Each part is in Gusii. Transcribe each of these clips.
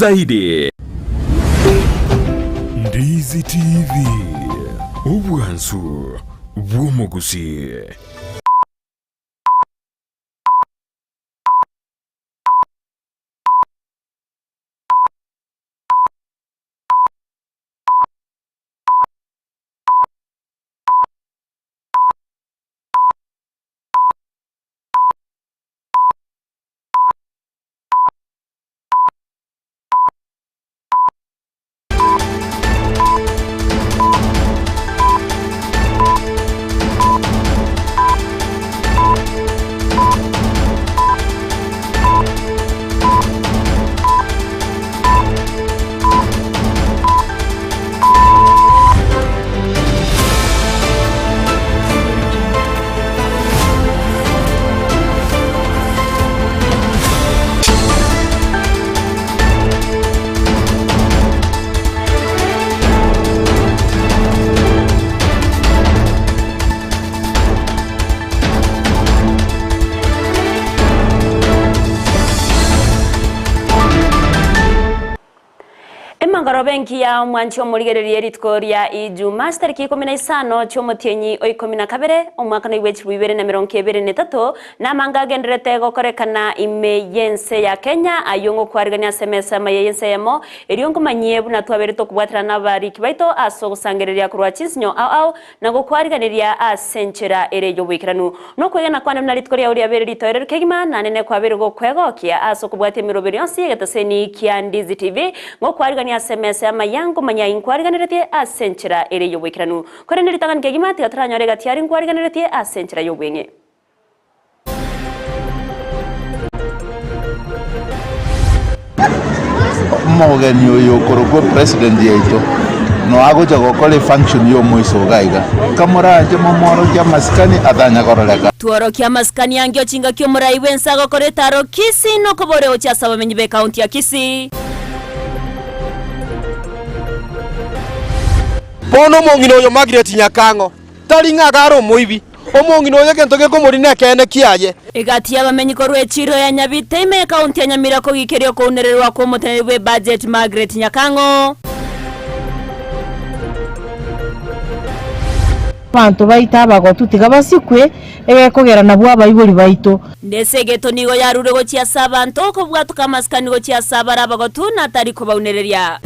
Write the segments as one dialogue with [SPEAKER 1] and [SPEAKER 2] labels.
[SPEAKER 1] zaidi.
[SPEAKER 2] Ndizi TV, obwansu bw'omogusii.
[SPEAKER 3] Emangoroba engiya omwanche omorigererie rituko ria Ijuma chitariki ikomi na isano chi'omotienyi o ikomi na kabere omwaka noigwe chilifu ibere na emerongo ebere na etato, na amange agendererete gokorekana ime y'ense ya Kenya ayio ngokwarigania ase emesa amaya y'ense eyemo, erio nkomanyie buna twabeire tokobwaterana nabariki baito ase ogosangereria korwa chinsinyo ao ao na gokwariganeria ase enchera ere y'oboikeranu. Nokwegena kwane buna rituko riao riabeire ritoereru kegima, naende nekwabeire gokwegokia ase okobwatia emeroberi yonsi y'egetaseni kia Ndizi TV, ngokwarigania ase emesa y'amaya, nkomanya inkwariganeretie ase enchera ere y'oboikeranu. Korende ritang'ani kegima tiga toranyore egati aria nkwariganeretie ase enchera y'obweng'e.
[SPEAKER 4] Omogeni oyo okorokwa president yaito no agocha gokora efunction ya omoiso iga iga, kamoranche momworokie amasikani atanya kororeka.
[SPEAKER 3] Tworokie amasikani angio chingaki omorai bw'ense agokora etaro Kisii nokoboria gochia ase abamenyi b'ecounty ya Kisii.
[SPEAKER 5] Bono omong'ina oyo Margaret Nyakang'o tari ng'a iga are omoibi, omong'ina oyo egento gekomorina nekeene kiaye.
[SPEAKER 3] Egati y'abamenyi korwa echiiro ya Nyabite ime ekaunti ya Nyamira kogikeria okounererwa kw'omoteneneri bw'ebudget Margaret Nyakang'o.
[SPEAKER 6] Abanto baito abagotu tiga basikwe, egekogera nabwo abaibori baito.
[SPEAKER 3] Nesegeto nigo yarure gochia ase abanto, okobwatoka amasikani gochia ase abare abagotu, na tari kobaunereria.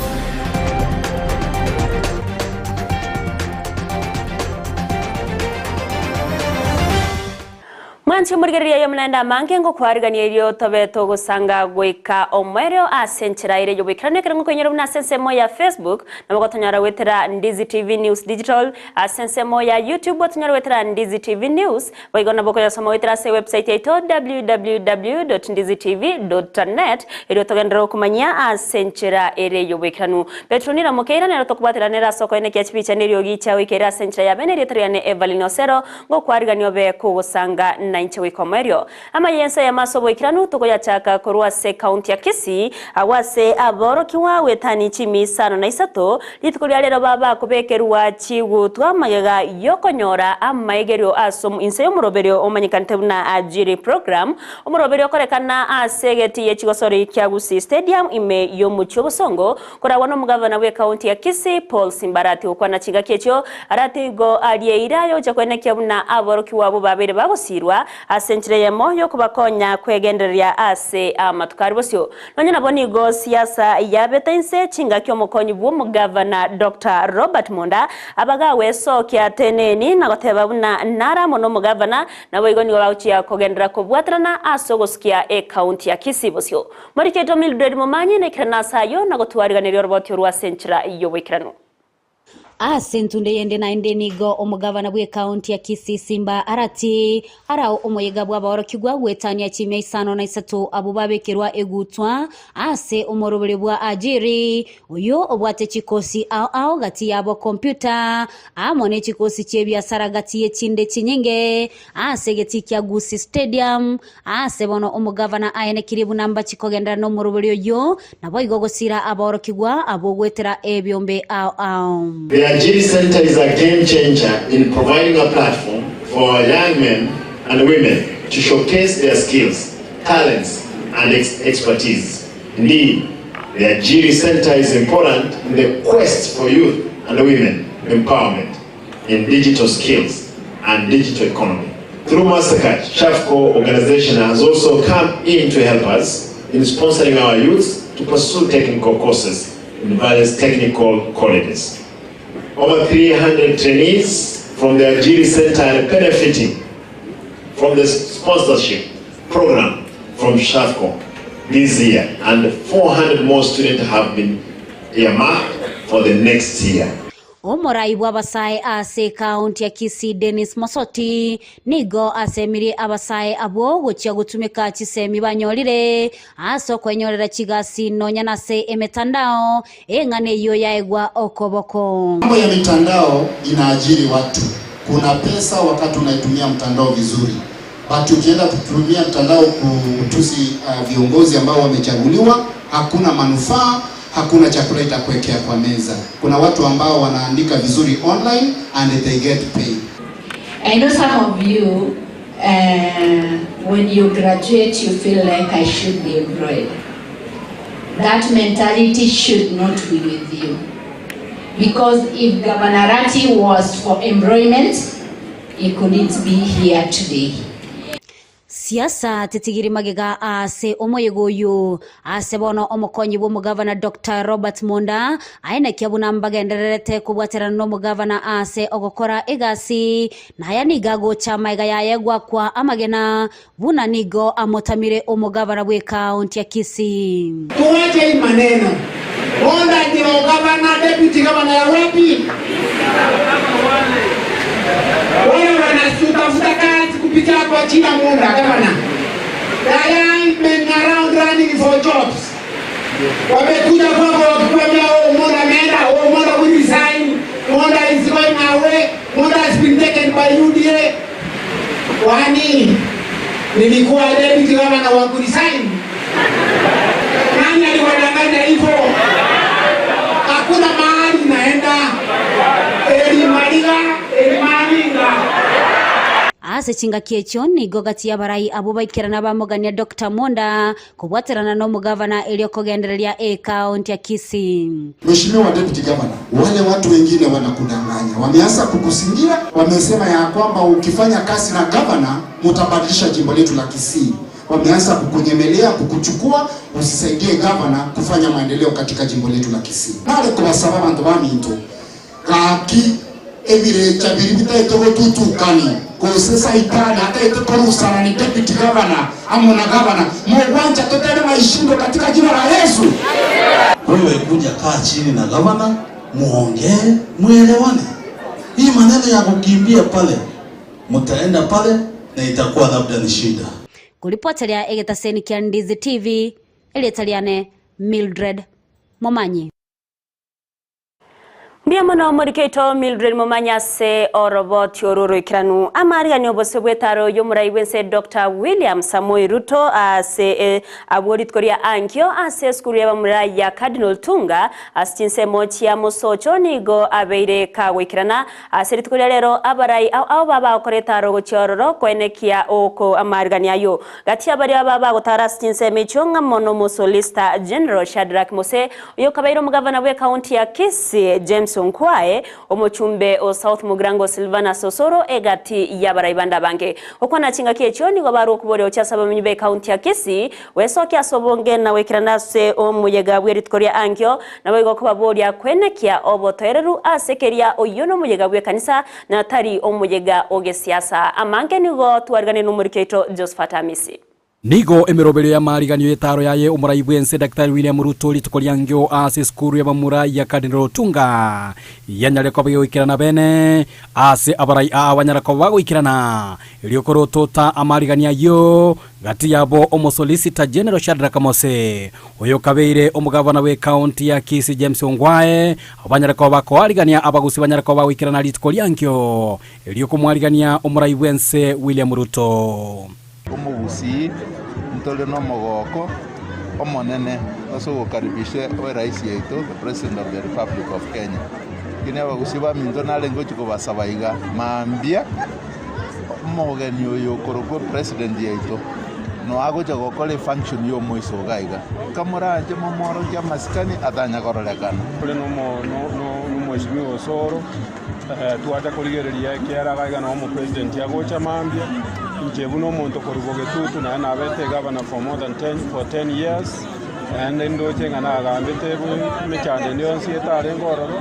[SPEAKER 3] Mwanche omorigereria aye omonene amange ngokwarigania erio tobe togosanga goika omoerio ase enchera ere y'oboikeranu ekero ngokoinyora buna ase ensemo ya Facebook nabo gotonyora goetera Ndizi TV News Digital ase ensemo ya YouTube gotonyora goetera Ndizi TV News Boigo nabo okoyasoma goetera ase ewebsite yaito www.ndizitv.net erio togenderere gokomanyia ase enchera ere y'oboikeranu. Petronila Mokeira nere tokobwatera nere ase okoenekia chibicha na eriogi chia goika ere ase enchera ya bene erieta riane Evelyn Osero ngokwarigania obe kogosanga nainche goika omoerio. Amaya y'ense eyemo ase oboikeranu tokoyachaka korwa ase ekaunti ya Kisii agwo ase aborokigwa goetania chimi isano na isato rituko ria rero baba kobekerwa chigutwa magega yokonyora amaigerio ase inse y'omoroberio omanyekanete buna Ajiri Program omoroberio okorekana ase egeti ye chigosori kia Gusii Stadium ime y'omochie obosongo Koragwa nomogavana bw'ekaunti ya Kisii, Paul Simbarati gokwana chingaki echio, arate igo arie eira ayocha koenekia buna aborokigwa abwo babeire bagosiirwa ase enchera eyemo y'okobakonya kwegendereria ase amatuko aria bosio. Nonya nabo nigo siasa yabete inse chingaki omokonyi bw'omogavana Doctor Robert Monda abagagwesokia teneni na goteba buna nare amo nomogavana naboigo nigo bagochia kogenderera kobwaterana ase ogosukia ekaunti ya Kisii bosio. Moriketwe Mildred Momanyi naikerane ase ayio na gotwariganeria oroboti orwo ase enchera y'oboikeranu.
[SPEAKER 7] Ase entunde yende naende nigo omogavana bw'ekaunti ya Kisii Simba Arati arao omoyega bw'abaorokigwa goetania chimia isano na isato abwo babekerwa egutwa ase omoroberio bwa Ajiri oyio obwate chikosi ao ao gati yabo computer amo ne chikosi chi'ebiasara gati y'echinde chinyinge ase egetii kia Gusii Stadium Aase bono omogavana aenekirie buna mbachi kogenderera nomorobori oyio, naboigo gosira aborokigwa abwo goetera ebiombe ao ao.
[SPEAKER 8] The Ajiri Centre is a game changer in providing a platform for our young men and women to showcase their skills, talents and expertise. Indeed, The Ajiri Center is important in the quest for youth and women empowerment in digital skills and digital economy. Through Mastercard, SHAFCO organization has also come in to help us in sponsoring our youths to pursue technical courses in various technical colleges. Over 300 trainees from the Ajiri Center are benefiting from the sponsorship program from SHAFCO this year, and 400 more students have been earmarked for the next year.
[SPEAKER 7] Omorai bw'abasae ase ekaunti ya Kisii Dennis Mosoti nigo asemirie abasae abwo gochia gotumeka chisemi banyorire ase okwenyorera chigasi nonya nase emetandao eng'ana eyio yaegwa okoboko.
[SPEAKER 1] Mambo ya mitandao inaajiri watu. Kuna pesa wakati unaitumia mtandao vizuri, but ukienda kutumia mtandao kutusi viongozi ambao wamechaguliwa, hakuna manufaa, hakuna chakula itakuwekea kwa meza. Kuna watu ambao wanaandika vizuri online and they get paid.
[SPEAKER 9] I know some of you, when you graduate, you feel like I should be employed. That mentality should not be with you. Because if Governor Arati was for employment, he couldn't be here today.
[SPEAKER 7] Siasa titigiri magega ase omoyega oyo ase bono omokonyi bwa omogavana Dr. Robert Monda aenekia buna mbagendererete kobwaterana na omogavana ase ogokora egasi naya nigo agocha maega yaye gwakwa amagena buna nigo amotamire omogavana bwa ekaunti ya Kisii.
[SPEAKER 10] Tuache hii maneno. Monda ndio gavana, deputy gavana ya wapi? Wale wanatafuta kazi kupitia kwa jina Monda gavana. The young men around running for jobs. Wamekuja kwako wakikwambia, oh, Monda ameenda, oh, Monda will resign, Monda is going away, Monda has been taken by UDA. Kwani nilikuwa deputy governor wa kuresign? Nani aliwadanganya hivyo? Hakuna mahali naenda. Elimaliga, Elimaliga.
[SPEAKER 7] Ase chingaki echio nigo gati y'abarai abo baikerana bamogania Dr. Monda kobwaterana na omogavana erio kogendereria ekaunti ya Kisii.
[SPEAKER 1] Mheshimiwa Deputy Governor, wale watu wengine wanakudanganya, wameanza kukusingira, wamesema ya kwamba ukifanya kazi na governor mtabadilisha jimbo letu la Kisii. Wameanza kukunyemelea, kukuchukua, usisaidie governor kufanya maendeleo katika jimbo letu la Kisii. Nale kubasaba bantu baminto gaki ebirecha biri bitaite gotutukani kose saitani ataite korusana ni deputy governor amo na governor mugwanja totele maishindo katika jina la Yesu.
[SPEAKER 11] Wewe kuja kaa chini na gavana muongee, muelewane. Hii maneno ya kukimbia pale, mtaenda pale na itakuwa labda ni shida.
[SPEAKER 7] Kuripoteria egetaseni kia Ndizi TV elietaliane Mildred Momanyi.
[SPEAKER 3] Mbia mono morikeito Mildred Momanya se oroboti ororo ikiranu amariganio obose bwetaro yomurai bwense Dr. William Samoei Ruto ase abworit koria ankio ase esukuru y'abamurai ya Cardinal Tunga ase chinsemo chia Mosocho nigo abeire kagwikirana ase rituko ria rero abarai ao baba okoretaro gochia ororo koenekia oko amarigani ayo gati abari aba bagotara ase chinsemo echio ng'a mono Mosolista General Shadrack Mose oyo kabaire omogavana bwe county ya Kisii James Onkwae omochumbe o South Mugirango Silvana Sosoro egati y'abarai banda bange okwana chingaki echio nigo barwo okuboria ochasa bamenyi be county ya Kisii wesokia asobonge na wekirana ase omuyega bw'erituko ria ankio nabo igo kobaboria kwenekia obotoereru ase keria oyo n'omuyega bw'ekanisa na tari omuyega ogesiasa amange nigo twarigane n'omorikeito Josephat Amisi.
[SPEAKER 12] Nigo emiroberio ya mariganio etaro yaye omorai bwense Daktari William Ruto rituko riangio ase esukuru y'abamura ya Cardinal Tunga yanyare koba goikerana bene ase abarai aa banyara koba bagoikerana eriokoroto amarigania ayo gati yabo omosolicita General Shadrack Mose oyo kabeire omogavana we county ya Kisii James Ongwae banyara koba bakoarigania abagusi banyara koba bagoikerana rituko riangio eriokomwarigania omorai bwense William Ruto.
[SPEAKER 4] Omogusi ntore nomogoko omonene ase ogokaribisha oe rais yaito the president of the Republic of Kenya. Lakini abagusi baminto nare ngochi kobasaba iga mambia omogeni oyo okorokwa president yaito No agocha gokora efunction ya omoiso iga iga. Kamoranche momworokie amasikani atanya kororekana.
[SPEAKER 13] Ore nomweshimiwa Osoro, twacha korigereria ekiara iga iga noo omopresident agocha mambia, inche buna omonto korwa Bogetutu naye nabete egavana for more than ten, for 10 years, naende ndoche ng'a nagambete emechando ende yonsi etarenge ororo.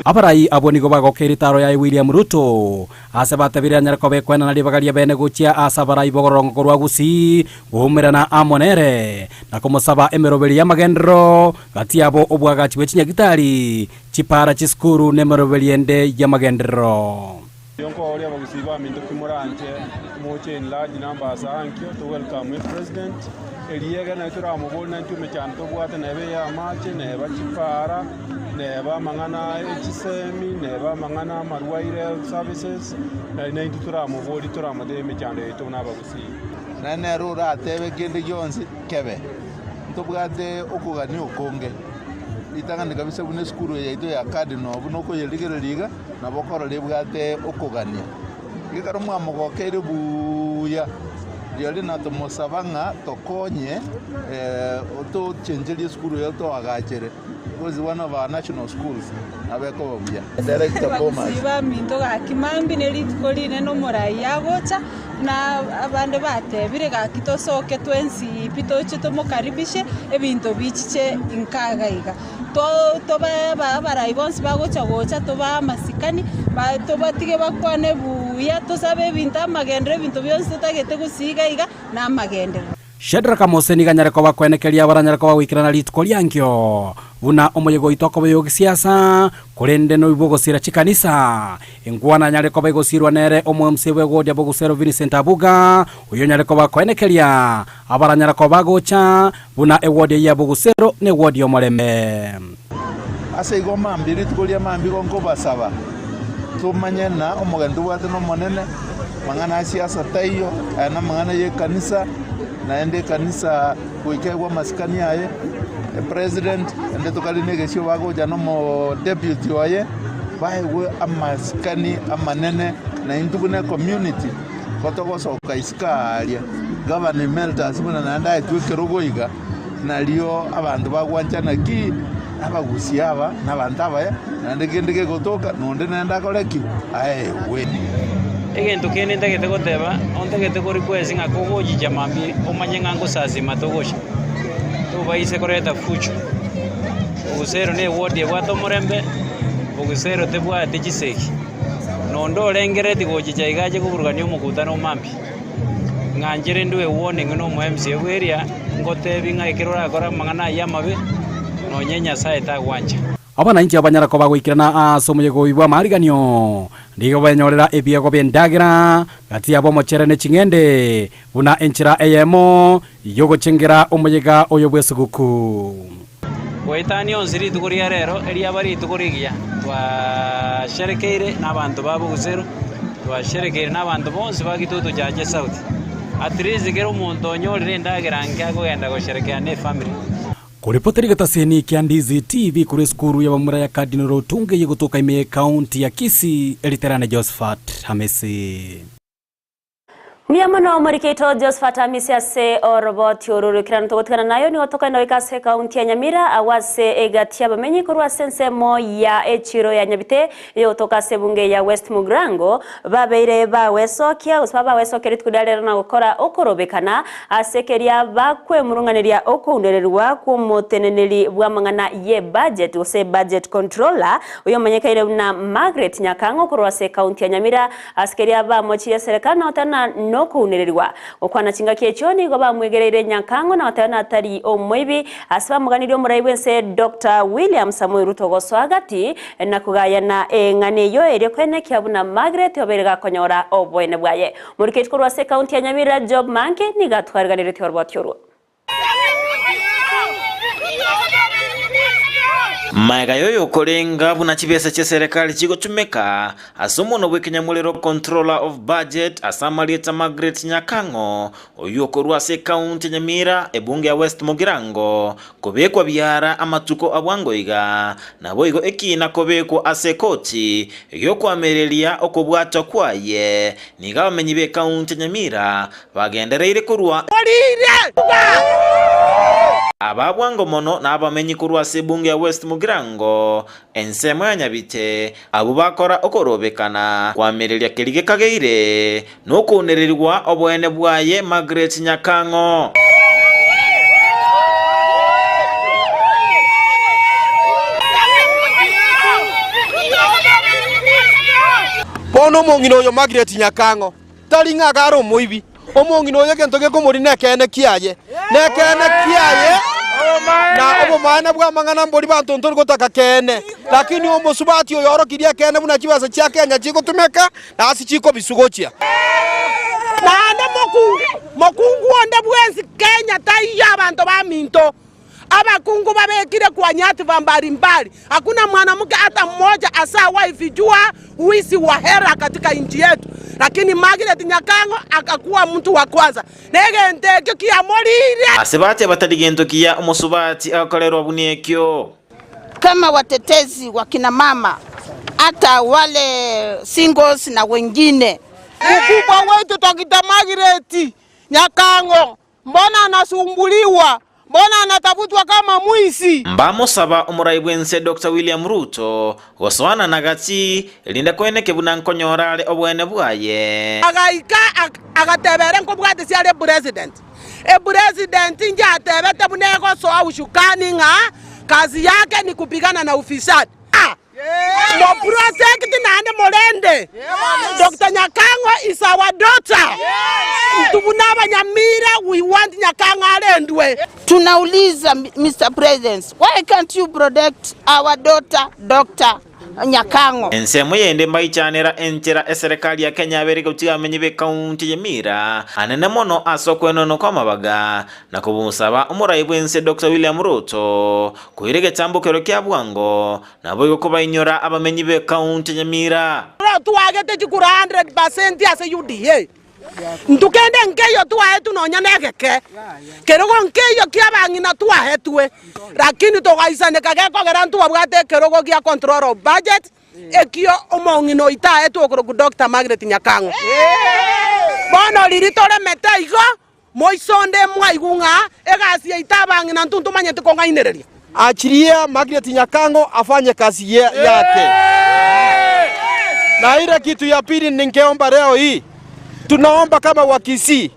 [SPEAKER 12] Abarai abwo nigo bagokeire etaaro yaye William Ruto, Ase batebirie anyare koba ekwenana ribaga ria bene gochia ase abarai b'ogorongo korwa Gusii, koumerana amo nere, na komosaba emeroberi y'amagenderero gati yabo obwagachi bwe chinyagitari, chipara, chisukuru, na emeroberi ende y'amagenderero.
[SPEAKER 13] Erio nkoboria abagusii baminto ki moranche moche in large numbers ankio to welcome e president, eriege naye toramoborie naintwe emechando tobwate neba eya amache, neba chipara, Neba amang'ana e chisemi, neba amang'ana amarwaire health services, nari naintwe toramoborie toramotebie emechando yaito buna abagusii.
[SPEAKER 4] Naye nere oratebe kende gionsi kebe. Ntobwate okogania okonge ritang'ani kabisa buna esukuru eye yaito ya Cardinal buna okoyerigereria iga, nabo okorora ebwate okogania. Ekero mwamogokeire buya, rirorio natomosaba ng'a tokonye tochencherie esukuru eye toagachere. Because one of our national schools nabo ekoba buya. Director Bomas.
[SPEAKER 14] Abagusii baminto gaki mambia ne rituko rinene omorai agocha, na abande batebire gaki tosoke twensi pi toche tomokaribishe ebinto bichiche inka iga iga. To tobae abarai bonsi bagocha gocha tobae amasikani, ba tobatige bakwane buya, tosabe ebinto amagenderero ebinto bionsi totagete gusii iga iga na amagenderero.
[SPEAKER 12] Shadraka Mose nigo anyare koba kwenekeria abaranyare koba goikerana rituko riankio, buna omoyega oito okoba oyogisiasa, korende noibwe ogosiira chikanisa. Enkwana anyare koba egosiirwa nere omo-MC bw'egodia bogusero Vincent Abuga, oyio onyare koba koenekeria abaranyare koba gocha, buna ewodi eyio ya bogusero na ewodi y'omorembe.
[SPEAKER 4] Ase igo mambia, rituko ria mambia igo nkobasaba, tomanye ng'a omogeni tobwate n'Omonene, mang'ana a siasa taiyo, aya namang'ana y'ekanisa, naende ekanisa goika egwe amasikani aye, epresident, naende tokari na egesio bagocha na omodeputy oye, baegwe amasikani amanene, na intwe buna ecommunity, igo togosoka isiko aaria, Governor Emeritus buna naende aetwe ekerogo iga. Nario abanto bagwanchana ki? Abagusia aba nabanto abaya, naende kende kegotoka, nonde naende akore ki? Aegwe.
[SPEAKER 15] Egento kende ntagete goteba, ontagete ko request ng'a kogochicha mambia omanye ng'a ngosasima togocha, tobaise koreta fujo. Obusero na eward ebwate omorembe, obusero tebwati chisegi. Nonde orengereti gochicha iga ache koburukania omokutano o mambia. Ng'anchere ndue warning na omo MCA bw'eria, ngotebi ng'a ekero orakore amang'ana ayio amabe, nonye Nyasaye tagwancha.
[SPEAKER 12] Abananchi abanyara koba goikerana ase omoyega oyio bw'amariganio, nigo benyorera ebiegwa bi'endagera gati yabo omochere ne ching'ende, buna enchera eyemo y'ogochengera omoyega oyo bw'esuguku.
[SPEAKER 15] Goetania onsi rituko ria rero, eriaba rituko rigiya, twasherekeire nabanto ba Bogusero, twasherekeire nabanto bonsi ba Kitutu Chache South. At least kera omonto onyorire endagera nke akogenda gosherekea ne efamiri.
[SPEAKER 12] Koripotera egetaseni kia Ndizi TV korwa esukuru y'abamura ya Cardinal Otunga eye gotoka ime y'ecounty ya Kisii, Eriterane Josephat Hamisi.
[SPEAKER 3] Mbuya mono omorikeito Josephat Amisi ase oroboti oru roikeranu togotigana nayo nigo tokoenda goika ase ekaunti ya Nyamira agwo ase egati y'abamenyi korwa ase ensemo ya echiro ya Nyabite eyogotoka ase ebunge ya West Mugirango babeire bagwesokia gose babagwesokia rituko ria rero na gokora okorobekana ase keria bakwemurung'aneria okoundererwa kw'omoteneneri bw'amang'ana ye budget gose budget controller oyomanyekaine buna Margaret Nyakang'o korwa ase ekaunti ya Nyamira Ase keria bamochirie eserekari na goteba nokounererigwa. Gokwana chingaki echio nigo bamwegereire Nyakang'o na goteba natari omoibi ase bamoganirie omorai bw'ense Doctor William Samoei Ruto gosoa gati na kogayana eng'ana eyio erio koenekia buna Margaret obeire gakonyora oboene bwaye. Moriketi korwa ase ekaunti ya Nyamira Job Manke nigo atwariganeretie oroboti orwo.
[SPEAKER 16] Maega y'oyokorenga buna chibesa chi'eserekari chigotumeka ase omonwa bw'ekenyamorero Controller of Budget ase amarieta Margaret Nyakang'o oyio okorwa ase ekaunti ya Nyamira ebunge ya West Mugirango kobekwa biara amatuko a bwango iga naboigo ekiina kobekwa ase ekoti gi'okoamereria okobwatwa kwaye nigo abamenyi b'ekaunti ya Nyamira bagendereire korwa Aba bwango mono nabamenyi korwa ase ebunge ya West Mugirango, ensemo ya Nyabite, abwo bakora okorobekana koamereria keria gekageire nokounererigwa oboene bwaye Margaret Nyakang'o.
[SPEAKER 5] Bono omong'ina oyo Margaret Nyakang'o Tari ng'a iga are omoibi, omong'ina oyo egento gekomoria nekeene kiaye, nekeene kiaye, na obomaene bw'amang'ana mbori banto ntori gotaka keene. Lakini omosubati oyo oorokirie ekeene buna chibesa chia Kenya chigotumeka na ase chikobiswa gochia.
[SPEAKER 10] Naende mokungu onde bwensi Kenya taiyo abanto baminto. Abakungu babekire kwa nyadhifa mbalimbali, hakuna mwanamke hata mmoja ashawahi fichua wizi wa hela katika nchi yetu, lakini Margaret Nyakang'o akakuwa mtu wa kwanza, na egento ekio kiamorire.
[SPEAKER 16] Ase batia batari gento kiya omosubati agokorerwa buna ekio.
[SPEAKER 17] Kama watetezi wa kina mama hata wale singles na wengine.
[SPEAKER 10] Mkubwa wetu Dr. Margaret Nyakang'o Mbona anasumbuliwa? Mbona anatafutwa kama mwizi?
[SPEAKER 16] Mbamosaba omorai bw'ense Doctor William Ruto gosoana na gati, erinde koeneke buna nkonyora are oboene bwaye.
[SPEAKER 10] Agaika agateba ere nkobwatisia are epresident. Epresident inche atebete buna egosoa ushukani ng'a kazi yake ni kupigana na ufisadi. Mo protect naende morende. Doctor Nyakang'o is our daughter. Intwe buna abanyamira we want Nyakang'o arendwe.
[SPEAKER 17] Tunauliza Mister President, why can't you protect our daughter Doctor Nyakang'o?
[SPEAKER 16] Ensemo yende mbaichanera enchera eserekari ya Kenya yabeire gotiga abamenyi b'ekaunti ya Nyamira anene mono ase okwenonwa kw'amabaga na kobosaba omorai bw'ense Doctor William Ruto Koira egetambokero kia bwango, naboigo kobainyora abamenyi b'ekaunti ya Nyamira.
[SPEAKER 10] Twagete chikura 100% ase UDA. Intwe kende nkeiyo twaetwe nonya negeke, kerogo nkeiyo kiabang'ina twaetwe, lakini togaisaneka gekogera ntwabwate ekerogo gia control of budget, ekio omong'ina oito aetwe okorokwa Doctor Margaret Nyakang'o. Bono riria toremete igo, Moiso onde mwaigwe ng'a egasi yaito abang'ina intwe ntomanyeti kong'ainereria.
[SPEAKER 5] Achiria Margaret Nyakang'o afanye kazi yake. Na ile kitu ya pili ningeomba leo hii, tunaomba kama Wakisii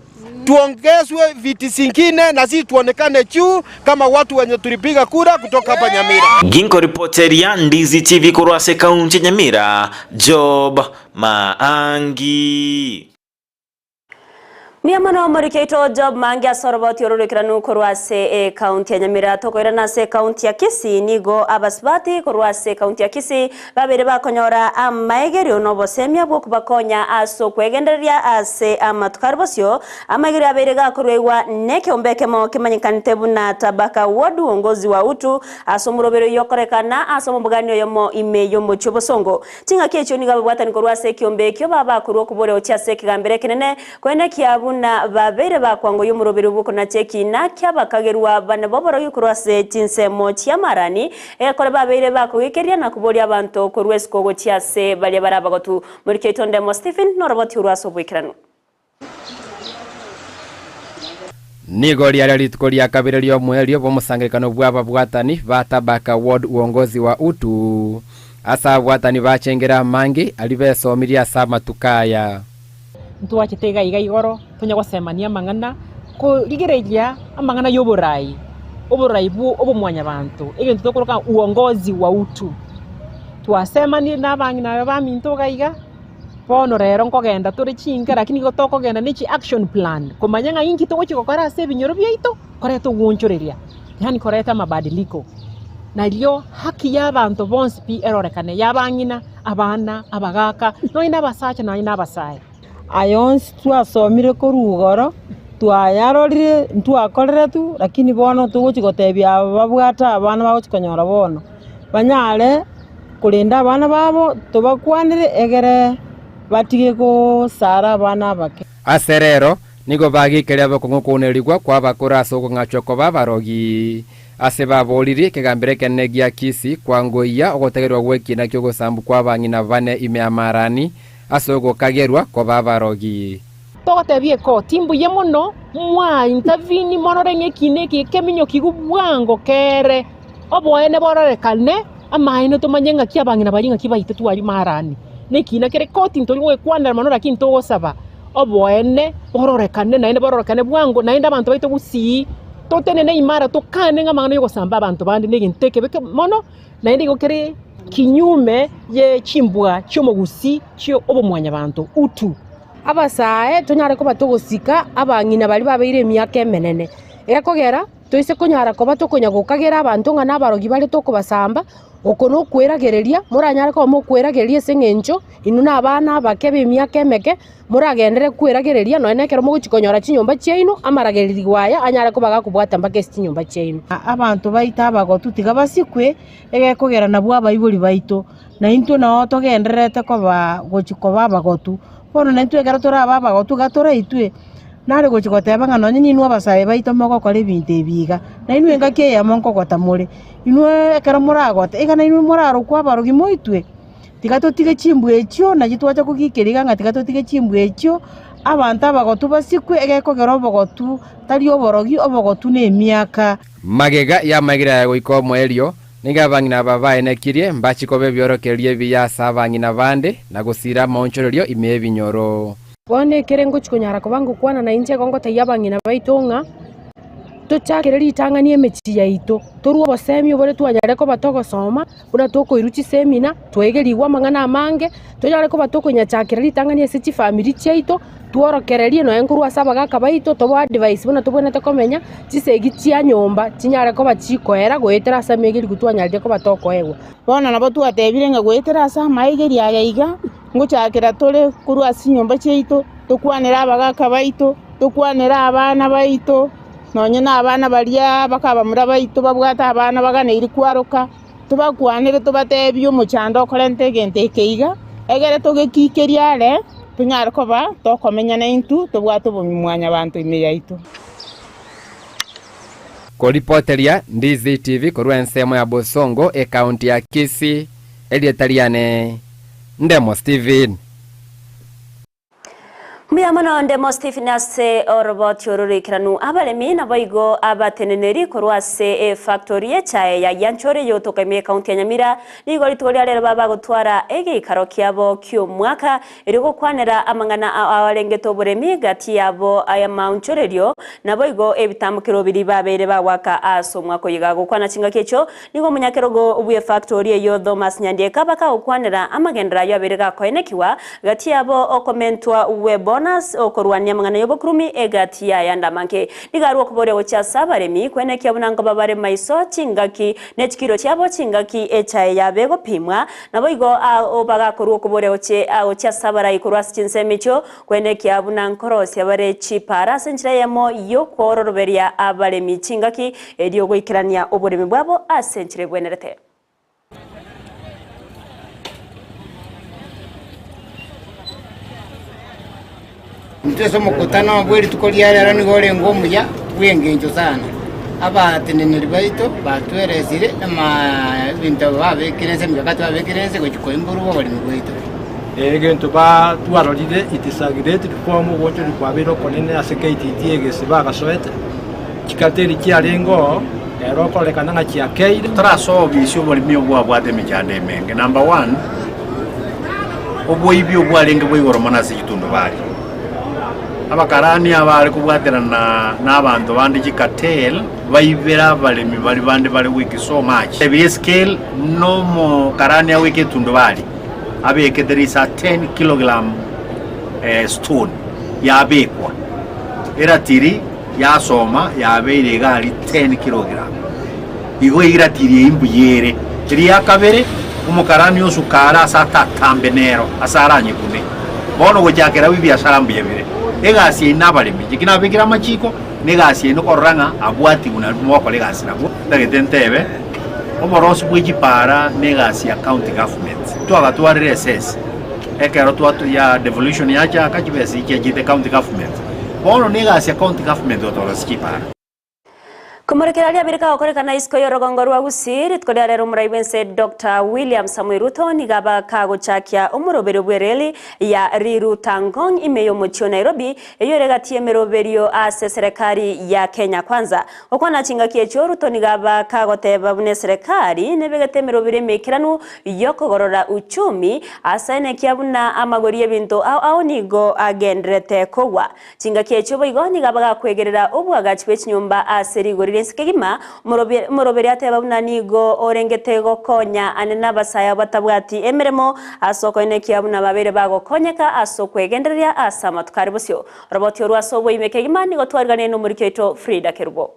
[SPEAKER 5] tuongezwe viti zingine na sisi tuonekane juu kama watu wenye tulipiga kura kutoka hapa Nyamira.
[SPEAKER 16] Ginkoripoteria Ndizi TV korwa ase ekaunti ya Nyamira, Job Maangi.
[SPEAKER 3] Mbuya mono omoriki oito Job Mange ase oroboti oro roikeranu korwa ase ekaunti ya Nyamira. Tokoirana ase ekaunti ya Kisii nigo abasubati korwa ase ekaunti ya Kisii babeire bakonyora amaegerio na obosemia bw'okobakonya ase okwegendereria ase amatuko aria bosio. Amaegerio abeire gakoruegwa nekeombe ekemo kemanyekanete buna Tabaka Ward Uongozi wa Utu ase omoroberi oyio okorekana ase omobogani oyomo ime y'omochie obosongo. Ching'aki echio nigo ababwatani korwa ase ekiombe ekio babakorwa okoboria gochia ase ekegambero ekenene, koenekia buna babeire bakwangoyia omoroberio bw'okonacha ekiina ki'abakagerwa bane b'oborogi korwa ase chinsemo chi'amarani, egekore babeire bakogikeria na koboria abanto korwa esiko gochia ase baria bare abagotu. Morikio oito Ndemo Stephen noroboti orwo ase oboikeranu.
[SPEAKER 18] Nigo riare rituko ria kabere ri'omoerio bw'omosangererekano bw'ababwatani ba Tabaka Ward Uongozi wa Utu, ase ababwatani bachengire amange aria besomirie ase amatuko aya.
[SPEAKER 19] Ntwachete iga iga igoro tonya gosemania amang'ana, korigereria amang'ana y'oborai, oborai bwo obomwanyabanto, egento tokoroka uongozi wa utu. Twasemanire na abang'ina aba baminto iga iga. Bono rero nkogenda tore chinka lakini igo tokogenda ne chi action plan komanya ng'a inki togochia gokora ase ebinyoro biaito koreta ogoonchoreria yaani koreta amabadiliko. Nario haki ya abanto bonsi pi erorekane, ya abang'ina, abana, abagaka, nonye na abasacha nonye na abasae.
[SPEAKER 6] Aya onsi twasomire korwa igoro, twayarorire, ntwakoreretwe, lakini bono togochia gotebia aba babwate abana bagochia konyora bono. banyare korenda abana babo, tobakwanere egere batige gosara abana abake.
[SPEAKER 18] Ase rero nigo bagikeria abakong'u kounerigwa kw'abakoro ase okong'achwa koba abarogi. Ase babooririe ekegambero ekenene gia Kisii kwangoyia ogotegererwa gw'ekiina ki'ogosambu kw'abang'ina bane ime y'Amarani ase ogokagerwa koba abarogi.
[SPEAKER 19] Togotebia ekoti, Mbuya mono, mwaintavini morore ng'a ekiina eke ekeminyokigu bwango kere, oboene bororekane, amaene tomanye ng'aki abang'ina baria ng'aki baitetwe aria marani. Nekiina kere koti ntori gogekwanera mono lakini togosaba oboene bororekane naende bororekane bwango naende abanto baito gusii totenene imara tokane ng'a amang'ana yogosamba abanto bande negento ekebe mono naende igo kere kinyume ye chimbwa chi'omogusii chio obomwanyabanto utu.
[SPEAKER 6] Abasae tonyare koba togosika abang'ina baria babeire emiaka emenene, gekogera toise konyara koba tokonya gokagera abanto ng'a nabarogi bare tokobasamba, oko nokweragereria, moranyare koba mokweragereria ase eng'encho inwe na abana abake b'emiaka emeke, moragenderere kweragereria nonya na ekero mogochia konyora chinyomba chiaino, amaragererigwa aya anyare koba gakobwata mpaka ase chinyomba chiaino. Abanto baito abagotu tiga basikwe, egekogera nabwo abaibori baito, na intwe nao togendererete koba gochia koba abagotu. Bono naintwe ekero torabe abagotu iga toraitwe, nare gochia goteba ng'a nonye ninwe abasae baito mogokora ebinto ebi iga, nainwe engaki eyemo nkogota more. Inwe ekero moragote, iga nainwe morarokwe abarogi moitwe? Tiga totige chimbwa echio, nachi twacha kogikeria iga ng'a tiga totige chimbwa echio, abanto abagotu basikwe, egekogera obogotu tari oborogi, obogotu na emiaka.
[SPEAKER 18] Magega y'amaiga aya goika omoerio, Nigo abang'ina aba baenekirie mbachie koba ebiorokererio ebiya ase abang'ina bande, na gosiira amaonchorerio ime y'ebinyoro.
[SPEAKER 6] Bono ekere ngochia konyara koba ngokwana nainche igo ngotebia abang'ina baito ng'a tochakere ritang'ani emechie yaito, torwe obosemi obore twanyare koba togosoma, buna tokoirwa chisemina, twaegerigwe amang'ana amange, tonyare koba tokonyachakera ritang'ani ase chifamiri chiaito, tworokererie nonya nkorwa ase abagaka baito, tobae advice buna tobwenerete komenya, chisegi chia nyomba chinyare koba chikoera goetera ase amaigerigwa twanyarire koba tokoegwa.
[SPEAKER 17] Bono nabo twatebire ng'a goetera ase amaegeri aya iga, ngochakera tore korwa ase chinyomba chiaito, tokwanere abagaka baito, tokwanere abana baito, nonye na abana baria bakabamura baito babwate abana baganeiri kwaroka, Tobakwanere tobateebie omochando okorenta egento eke iga, egere togekikerie are, tonyare koba tokomenya naintwe tobwate obomwanyabanto ime yaito.
[SPEAKER 18] Koripoteria Ndizi TV korwa ensemo ya Bosongo, ekaunti ya Kisii, erieta riane Ndemo Stephen.
[SPEAKER 3] Mbuya mono Ndemo Stephen ase oroboti oro roikeranu. Abaremi naboigo abateneneri korwa ase efactory y'echae ya Gianchore eyogotoka ime y'ecounty ya Nyamira nigo rituko ria rero babagotwara egeikaro kiabo ki'omwaka erio gokwanera amang'ana ao arengete oboremi gati yabo ayamaonchorerio naboigo ebitambokero biria babeire bagoaka ase omwaka oyo iga. Gokwana chingaki echio Nigo omonyakerogo bw'efactori eyio Thomas Nyandieka bakagokwanera amagenderero ayio abeire gakoenekiwa gati yabo okomentwa gwe bonus, okorwania amang'ana y'obokurumi egati y'ayande amange. Nigo arwe okoboria gochia ase abaremi koenekia buna nkoba bare maiso chingaki ne chikiro chiabo chingaki echae yabe egopimwa. Naboigo bagakorwa okoboria gochia ase abarai korwa ase chinsemo echio Kwenekia buna nkorosia bare chipaara ase enchera eyemo y'okoororoberia abaremi chingaki, erio goikerania oboremi bwabo ase enchera ebwenerete.
[SPEAKER 20] Intwe ase omokutano bwe rituko ria rero nigo orenge omuya bw'engencho sana. Abateneneri baito batweresire ebinto babekire ense, emikakati babekire ense gochia koimborwa oboremi bwaito.
[SPEAKER 21] Egento batwarorire it is a great reform ogoonchoria kwabeire okonene ase KTT egesi bagasoete, chikateri chiarenge oo, ero okorekana ng'a chiakeire.
[SPEAKER 22] Torasoa obisi oboremi obwo bwabwate emechando emenge. Number one, oboibi obwarenge bwa igoro mono ase chitundubari. Abakarani abare kobwaterana na abanto bande chicartel, baibere abaremi baria bande bare weak so much. Ebiria escale nomokarani agoika etundubari. Abekete risa 10 kilogram stone yabekwa eratiri yasoma yabeire egari 10 kilogram. Igo eratiri eyio mbuya ere. Eria kabere omokarani osukare ase atatambe nero ase aranyekune. Bono gochakera abwo ebiasara mbuya bire. Egasi eyio nabaremi. Inche ki nabekire amachiko na egasi eyio nokorora ng'a abwatigwe nario mogokora egasi nabwo. Ntagete ntebe. Oborosi bwe chipara na egasi ya county government. Twagatwarire esese ekero twatu ya devolution yachaka chibesa echi chiachete county government. Bono na egasi ya county government gotorosia chipara.
[SPEAKER 3] Komorekera riabere kagokorekana isiko y'orogongo rwa Gusii, rituko ria rero omorai bw'ense Doctor William Samoei Ruto nigo aba kagochakia omoroberio bw'ereli ya Riruta Ngong ime y'omochie o Nairobi, eyio ere gati y'emeroberio ase eserekari ya Kenya Kwanza. Gokwana chingaki echio, Ruto nigo aba kagoteba buna eserekari nebegete emeroberio emeikeranu y'okogorora uchumi, ase enekia buna amagori y'ebinto ao ao nigo agendererete kogwa. Chingaki echio boigo nigo bagakwegerera oboagachi bwe chinyomba ase rigori ri'ense kegima, omoroberi ateba buna nigo orengete gokonya ane nabasae abo batabwati emeremo ase okoenekia buna babeire bagokonyeka ase okwegendereria ase amatuko are bosio. Oroboti orwo ase oboime kegima nigo twariganire nomoriki oito Frida Kerubo.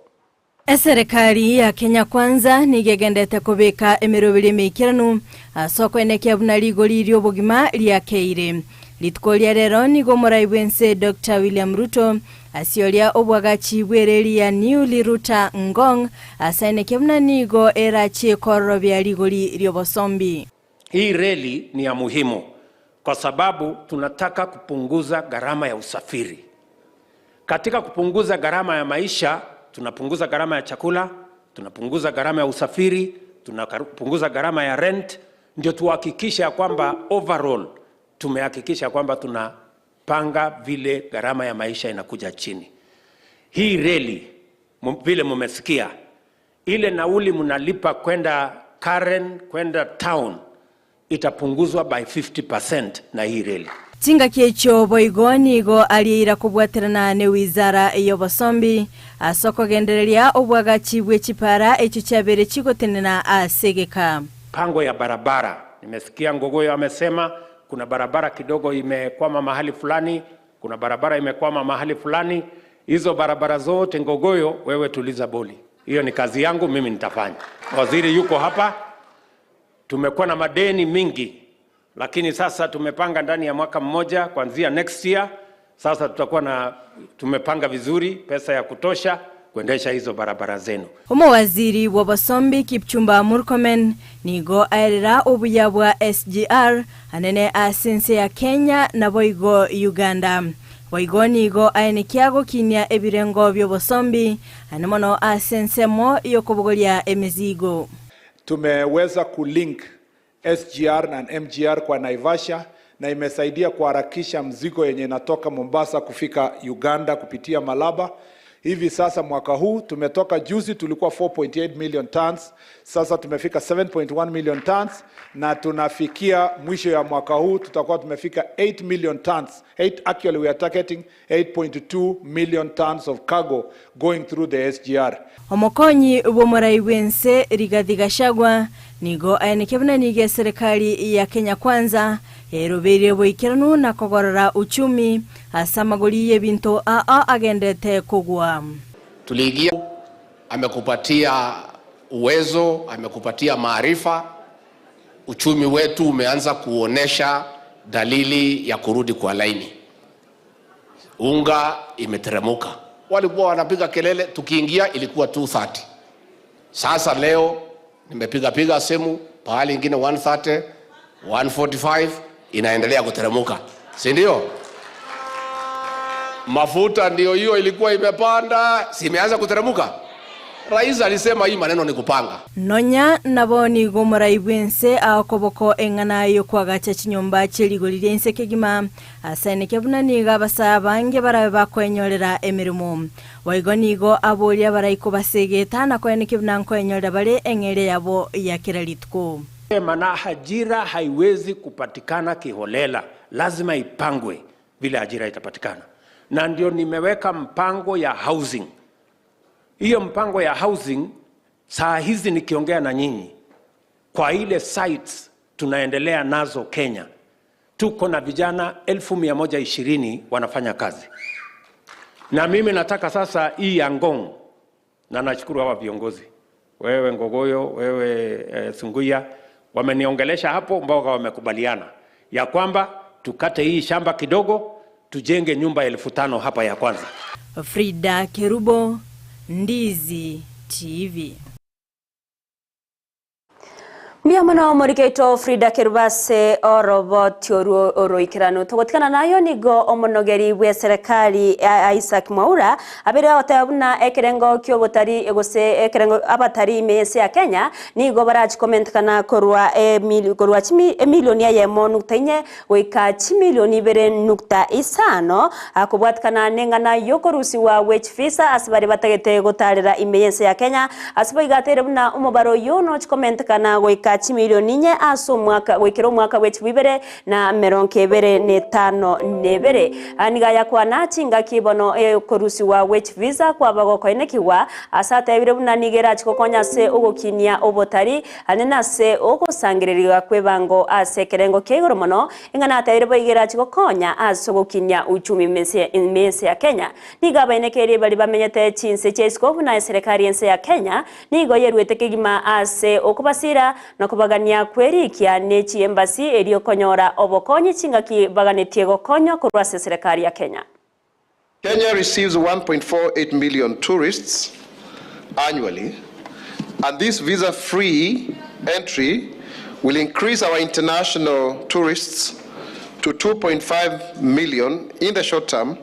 [SPEAKER 2] Eserekari ya Kenya Kwanza nigo egenderete kobeka emeroberio emeikeranu ase okoenekia buna rigori ri'obogima riakeire. Rituko ria rero nigo omorai bw'ense Doctor William Ruto asioria obwagachi bw'ereri ya New Riruta Ngong ase aenekia buna nigo erachie kororobia rigori ri'obosombi.
[SPEAKER 8] Hii reli ni ya muhimu kwa sababu tunataka kupunguza gharama ya usafiri. Katika kupunguza gharama ya maisha, tunapunguza gharama ya chakula, tunapunguza gharama ya usafiri, tunapunguza gharama ya rent, ndio tuhakikishe ya kwamba overall tumehakikisha kwamba tunapanga vile gharama ya maisha inakuja chini. Hii reli vile mumesikia, ile nauli mnalipa kwenda Karen, kwenda town itapunguzwa by 50% na hii reli.
[SPEAKER 2] Chingaki echio boigo nigo arieira kobwaterana newizara y'obosombi ase okogendereria obwagachi bwe chipara echio chiabeire chigotenena ase egeka.
[SPEAKER 8] Pango ya barabara, nimesikia Ngogoyo amesema kuna barabara kidogo imekwama mahali fulani, kuna barabara imekwama mahali fulani. Hizo barabara zote Ngogoyo, wewe tuliza boli, hiyo ni kazi yangu mimi nitafanya. Waziri yuko hapa. Tumekuwa na madeni mingi, lakini sasa tumepanga ndani ya mwaka mmoja kuanzia next year, sasa tutakuwa na tumepanga vizuri pesa ya kutosha kuendesha hizo barabara zenu.
[SPEAKER 2] Omowaziri bw'obosombi Kipchumba Murkomen nigo aerera obuya bwa SGR anene ase ense ya Kenya naboigo Uganda. Boigo nigo aenekia gokinia ebirengo bi'obosombi ane mono ase ensemo y'okobogoria emezigo.
[SPEAKER 23] Tumeweza kulink SGR na MGR kwa Naivasha na imesaidia kuharakisha mzigo yenye inatoka Mombasa kufika Uganda kupitia Malaba. Hivi sasa mwaka huu tumetoka juzi tulikuwa 4.8 million tons, sasa tumefika 7.1 million tons na tunafikia mwisho ya mwaka huu tutakuwa tumefika 8 million tons. 8, actually we are targeting 8.2 million tons of cargo going through the SGR.
[SPEAKER 2] Omokonyi bw'omorai bw'ense Rigathi Gachagua nigo aenekia buna nigo eserekari ya Kenya Kwanza erobeirie oboikeranu na kogorora uchumi ase amagori y'ebinto ao agenderete kogwa.
[SPEAKER 24] Tuliingia, amekupatia uwezo, amekupatia maarifa. Uchumi wetu umeanza kuonesha dalili ya kurudi kwa laini. Unga imeteremuka. Walikuwa wanapiga kelele, tukiingia ilikuwa 230. Sasa leo nimepiga piga simu pahali ingine 130, 145 inaendelea kuteremuka, si ndio? Mafuta ndio hiyo ilikuwa imepanda, si imeanza kuteremuka. Rais alisema hii maneno ni kupanga.
[SPEAKER 2] Nonya nabo nigo omorai bw'ense agokoboko eng'ana y'okoagacha chinyomba chie rigori ri'ense kegima, asaeneke buna nigo abasae abange barabe bakoenyorera emeremo. Boigo nigo aborie abarai kobasegeta na koenekia buna nkoenyorera bare eng'eria yabo ya kera rituko.
[SPEAKER 8] Maana ajira haiwezi kupatikana kiholela, lazima ipangwe vile ajira itapatikana, na ndio nimeweka mpango ya housing. Hiyo mpango ya housing saa hizi nikiongea na nyinyi, kwa ile sites tunaendelea nazo Kenya, tuko na vijana 120,000 wanafanya kazi, na mimi nataka sasa hii ya Ngong, na nashukuru hawa viongozi, wewe Ngogoyo, wewe Sunguya, wameniongelesha hapo mpaka wamekubaliana ya kwamba tukate hii shamba kidogo tujenge nyumba 5,000 hapa ya kwanza.
[SPEAKER 2] Frida Kerubo, Ndizi TV.
[SPEAKER 3] Mbuya mono omorikeito Frida Kerubo ase oroboti orwo oroikeranu. Togotigana nayo nigo omonogeri bw'eserekari Isaac Mwaura abeire agoteba buna ekerengo ki'obotari gose ekerengo abatari ime y'ense ya Kenya nigo barachi komentekana korwa korwa emilioni eyemo nukta inye goika chimilioni ibere nukta isano kobwatikana neng'ana y'okorusigwa gwe chivisa ase baria batagete gotarera ime y'ense ya Kenya. Ase boigo ateire buna omobaro oyio nochi komentekana goika chimilioni inye ase omwaka goikera omwaka bwe chilifu ibere na emerongo ebere na etano na ebere. Nigo ayakwana chingaki bono okorusigwa gwe chivisa kwaba gokoenekigwa ase atebire buna nigo erachi gokonya ase ogokinia obotari Ane nase ogosangererigwa kw'ebango ase ekerengo kia igoro mono, ing'ana ateire boigo erache gokonya ase ogokinia uchumi ime y'ense ya Kenya. Nigo abaenekerie baria bamenyete chinse chia isiko buna eserekari y'ense ya Kenya nigo yeruete kegima ase okobasira na kobagania kwerikia ne chiembasi erio konyora obokonyi chingaki baganetie gokonywa korwa ase eserekari ya Kenya.
[SPEAKER 1] Kenya receives 1.48 million tourists annually, and this visa free entry will increase our international tourists to 2.5 million in the short term.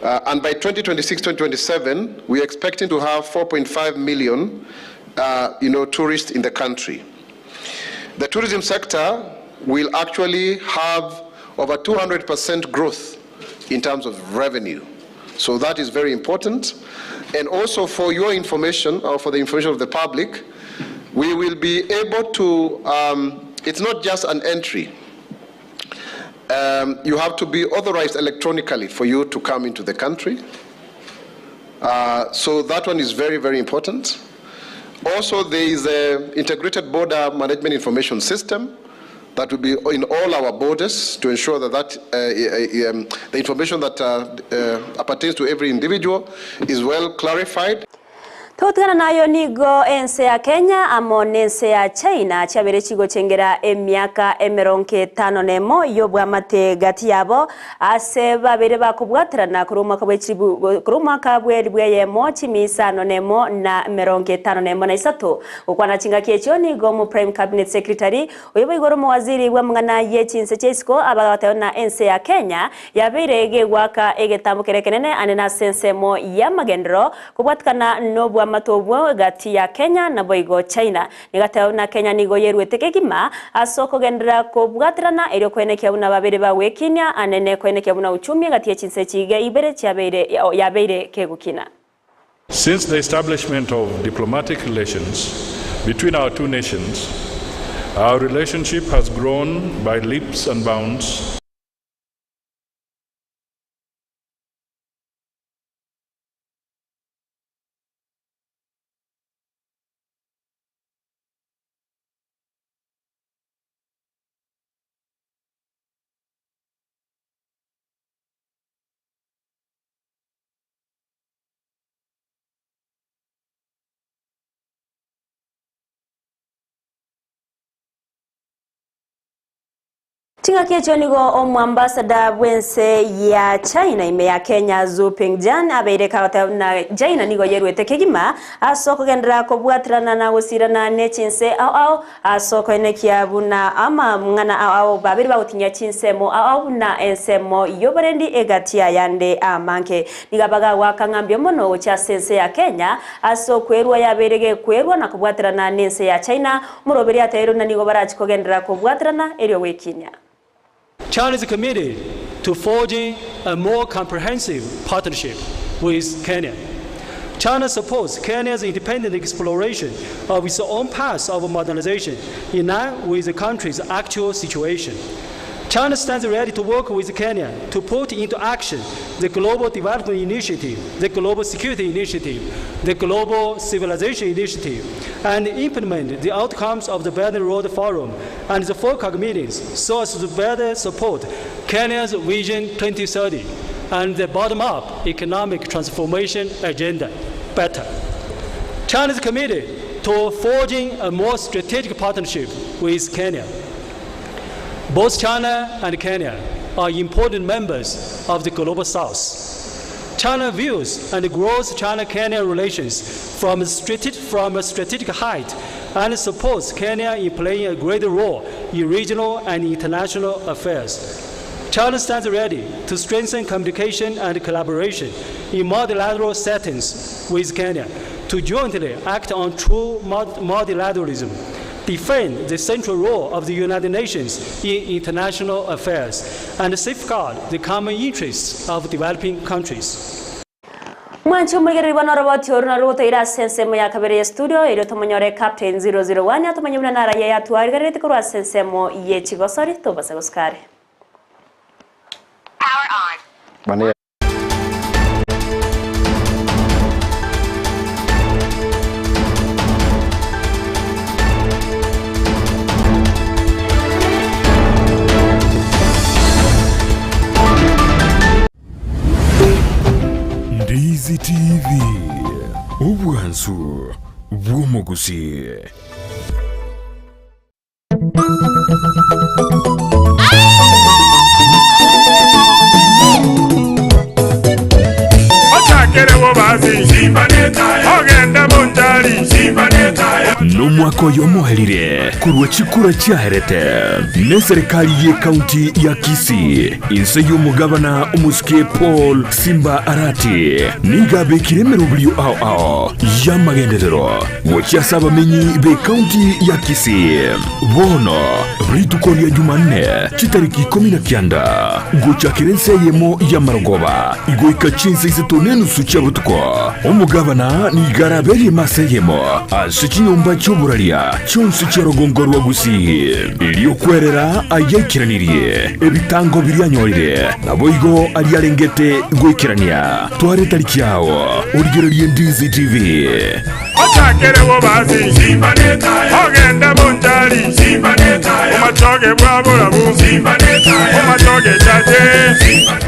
[SPEAKER 1] Uh, and by 2026 2027, we are expecting to have 4.5 million uh, you know, tourists in the country. The tourism sector will actually have over 200% growth in terms of revenue. So that is very important. And also for your information, or for the information of the public, we will be able to, um, it's not just an entry. Um, you have to be authorized electronically for you to come into the country. Uh, so that one is very, very important. Also, there is an integrated border management information system that will be in all our borders to ensure that, that uh, um, the information that uh, uh, pertains to every individual is well clarified.
[SPEAKER 3] Togotigana nayo nigo ense ya Kenya amo nense ya China chiabere chigochengera emiaka emerongo etano nemo y'obwamate gati yabo ase babere bakobwaterana korwa omwaka bwe chilibu korwa omwaka bwe elibu eyemo chimi isano nemo na emerongo etano nemo na isato. Gokwana chingaki echio nigo omo Prime Cabinet Secretary oyo boigo ore omowaziri bw'amang'ana ye chinse chia isiko abagateba buna ense ya Kenya yabeire gegoaka egetambo kere ekenene ande nase ensemo y'amagenderero Kobwatikana nobwamate obwo gati ya Kenya naboigo China. Nigateba buna Kenya nigo yeruete kegima ase okogenderera kobwaterana erio koenekia buna babere bagwekinia anene koenekia buna uchumi gati ye chinse chiga ibere chiabeire yabeire kegokina.
[SPEAKER 7] Since the establishment of diplomatic relations between our two nations, our relationship has grown by leaps and bounds.
[SPEAKER 3] Ching'aki echio nigo omoambasada bw'ense ya China ime ya Kenya Zhu Pingjian abeire kagoteba buna China nigo yeruete kegima ase okogenderera kobwaterana na gosirana ne chinse ao ao ase okoenekia buna amang'ana ao ao babere bagotinyia chinsemo ao ao buna ensemo y'oborendi egati y'ayande amange. Nigo abaga goaka ng'a mbuya mono gochia ase ense ya Kenya ase okwerua yabeire gekwerwa na kobwaterana n'ense ya China. Omoroberi ateirwe buna nigo barachi kogenderera kobwaterana erio gwekinia.
[SPEAKER 9] China is committed to forging a more comprehensive partnership with Kenya. China supports Kenya's independent exploration of its own path of modernization in line with the country's actual situation. China stands ready to work with Kenya to put into action the Global Development Initiative, the Global Security Initiative, the Global Civilization Initiative, and implement the outcomes of the Belt and Road Forum and the FOCAC meetings so as to better support Kenya's Vision 2030 and the bottom-up economic transformation agenda better. China is committed to forging a more strategic partnership with Kenya. Both China and Kenya are important members of the Global South. China views and grows China-Kenya relations from a strategic, from a strategic height and supports Kenya in playing a greater role in regional and international affairs. China stands ready to strengthen communication and collaboration in multilateral settings with Kenya to jointly act on true multilateralism, defend the central role of the United Nations in international affairs, and safeguard the common interests of developing countries.
[SPEAKER 3] Mwanchi omorigereri bono oroboti oru naru gotoira ase ensemo ya kabere ya studio erio tomonyore Captain 001 atomanye buna narayia yatwarigererete korwa ase ensemo ye chigosori tobase gosukare.
[SPEAKER 4] Ndizi TV, obwansu bw'omogusii.
[SPEAKER 11] Ochakere bobasi, ogende bonchari.
[SPEAKER 4] Nomwaka oyo omoerire korwa chikura chiaerete neserikali y'ekaunti ya Kisii inse y'omogabana omosike Paul Simba Arati niga abekire emeroberio ao ao y'amagenderero gochia ase abamenyi b'ekaunti ya Kisii. Bono rituko ria Jumanne chitariki 19 gochakera ense eyemo y'amarogoba igoika chinsa isato n'enusu chia botuko omogabana niga araberie emasa eyemo ase chinyomba chi'oboraria chionsi chia rogongo rwa Gusii eriokwerera ayaikeranirie ebitango biria anyorire naboigo ariarengete goikerania tware tariki yao origererie Ndizi TV.
[SPEAKER 11] Ochakere bobasi, ogende bonchari. Omachoge bwa borabu, omachoge chache.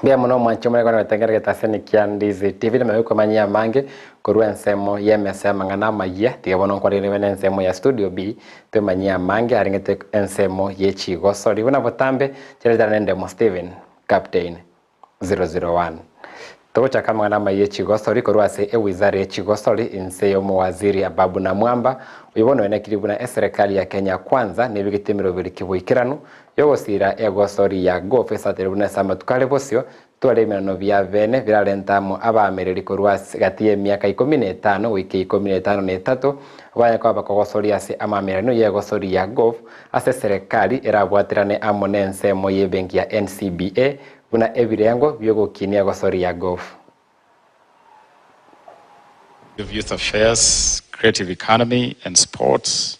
[SPEAKER 18] Mbia muno mwanchi omore kwana gotengererete ase kia Ndizi TV na megokomanyia amange korwa ensemo ya emesa amang'ana amayia tiga bono nkwarire na ensemo ya studio B twemanyia amange arengete ensemo ye chigosori buna botambe chiretana nende Mo Steven Captain 001 togochaka amang'ana amayia echigosori korwa ase ewizara ya echigosori inse ya omowaziri Ababu Namwamba oyo bono oenekiri buna eserikali ya Kenya Kwanza nebigete emeroberi kiboikeranu yogosira egosori ya golf esatire buna ase amatuko are bosio tware emerano bia bene birarentamo abamereri korwa ase gati ya emiaka 15 goika 53 banya koba bakogosoria ase amamerano ya egosori ya golf ase serikali erabwaterane amo na ensemo ya ebenki ya NCBA buna ebirengo biogokinia egosori ya golf.
[SPEAKER 13] Of Youth Affairs, Creative Economy and Sports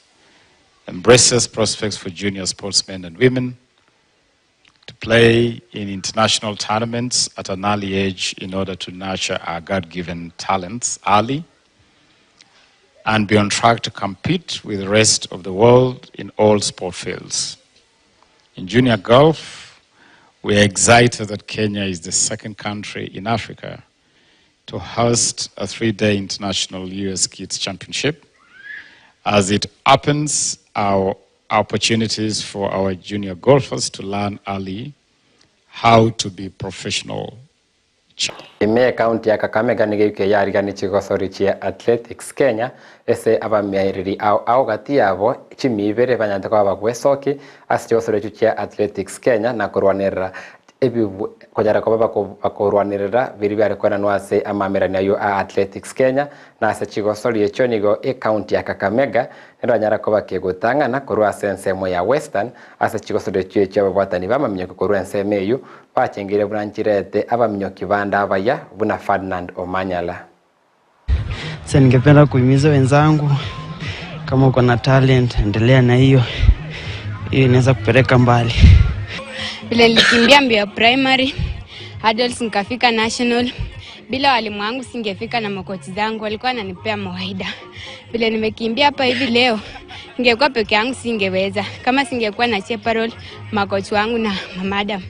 [SPEAKER 13] embraces prospects for junior sportsmen and women to play in international tournaments at an early age in order to nurture our God-given talents early and be on track to compete with the rest of the world in all sport fields. In junior golf, we are excited that Kenya is the second country in Africa to host a 3-day international US Kids Championship, as it opens our opportunities for our junior golfers to learn early how to be professional.
[SPEAKER 18] Ime kaunti ya Kakamega nigo yarigani chigosori chia Athletics Kenya ase abamiareri ao ao gati yabo chimibere banyante koba bagwesoki ase chigosori echio chia Athletics Kenya na korwanerera konyara koba bakorwanerera biri biarekwananwa ase amamerani ayo a Athletics Kenya na ase chigosori echio nigo ekaunti ya Kakamega neranyara koba kegotang'ana korwa ase ensemo ya Western ase chigosori echio echio ababwatani bamaminyoko korwa ensemo eyo bachengire buna nchirete abaminyoki banda abaya buna Ferdinand Omanyala.
[SPEAKER 14] Sasa ningependa kuhimiza wenzangu, kama uko na talent endelea na hiyo, hiyo inaweza kupeleka mbali.
[SPEAKER 25] Vile nilikimbia mbio ya primary hurdles nikafika national. Bila walimu wangu singefika na makochi zangu walikuwa wananipea mawaida. Vile nimekimbia hapa hivi leo, ningekuwa peke yangu singeweza. Kama singekuwa na chaperone, makochi wangu na mamadam.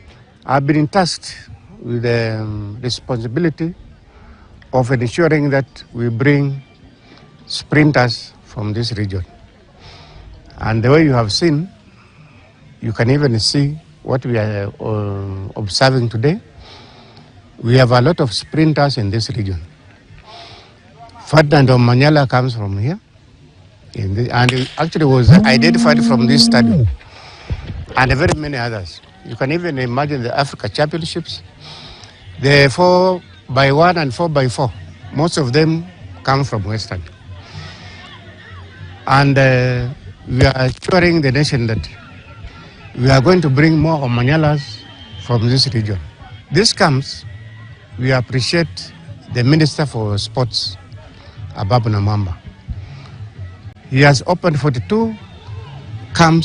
[SPEAKER 26] I've been tasked with the responsibility of ensuring that we bring sprinters from this region. And the way you have seen, you can even see what we are observing today. We have a lot of sprinters in this region. Ferdinand Omanyala comes from here, and he actually was identified from this stadium, and very many others. You can even imagine the Africa Championships, the 4x1 and 4x4, most of them come from Western. And we are assuring the nation that we are going to bring more Omanyalas from this region. This comes, we appreciate the Minister for Sports, Ababu Namwamba. He has opened 42 camps.